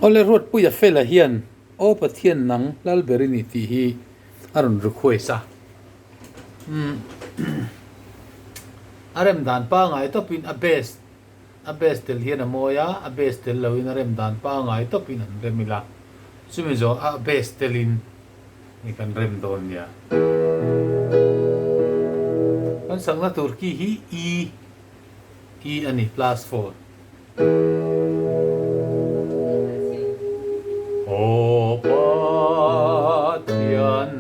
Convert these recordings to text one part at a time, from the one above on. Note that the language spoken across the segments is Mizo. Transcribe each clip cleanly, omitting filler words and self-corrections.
Awle Ruatpuia Fela hian Aw Pathian nang Lalber i ni tih hi a rawn request a. Umm a rem dan pangai tawpin a best a best tel hian a mawi a, a best tel loin a rem dan pangai tawpin an rem ila chumi zawh a best telin i kan rem dawn nia. Kan sakna tur ki hi E E a ni plus 4. Aw Pathian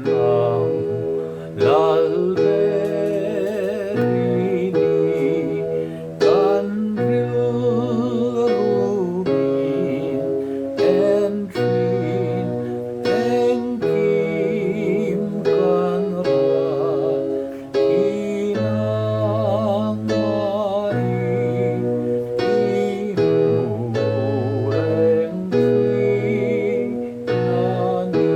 nang lal ber i ni, kan rilru min en thin, engkim kan ruat hi nangmah i hmu reng thin a ni.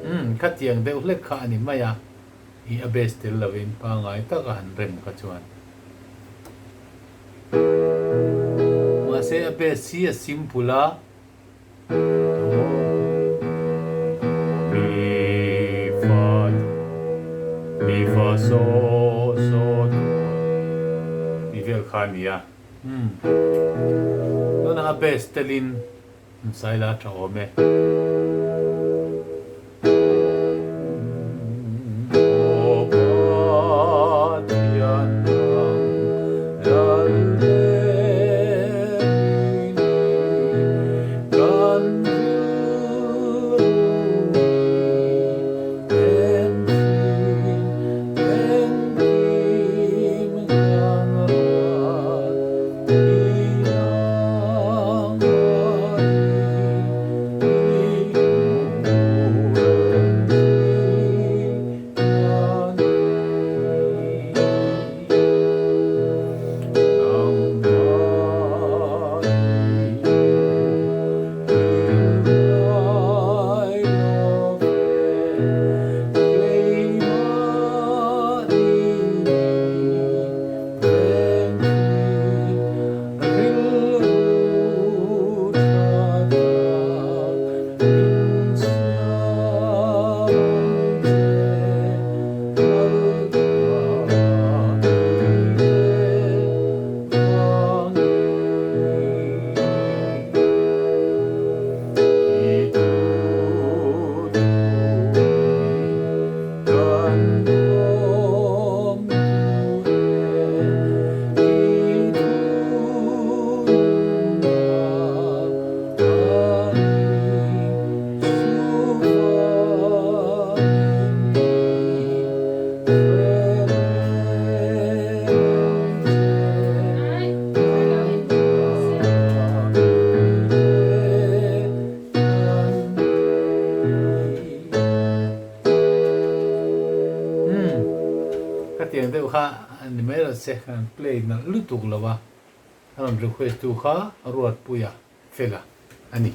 Umm, khatiang deuh hlek kha a ni mai a, i a base tel lovin pangngai taka han rem kha chuan. Mahse a base hi a simple a. Do, mi, fa, do, mi, fa, so, so, do tih vel kha a ni a. Umm. Tunah a base telin Saila tha awm e. Umm khatiang deuh kha ni mai lo che kan play nalh lutuk lo a, a rawn request tu kha Ruatpuia fela a ni.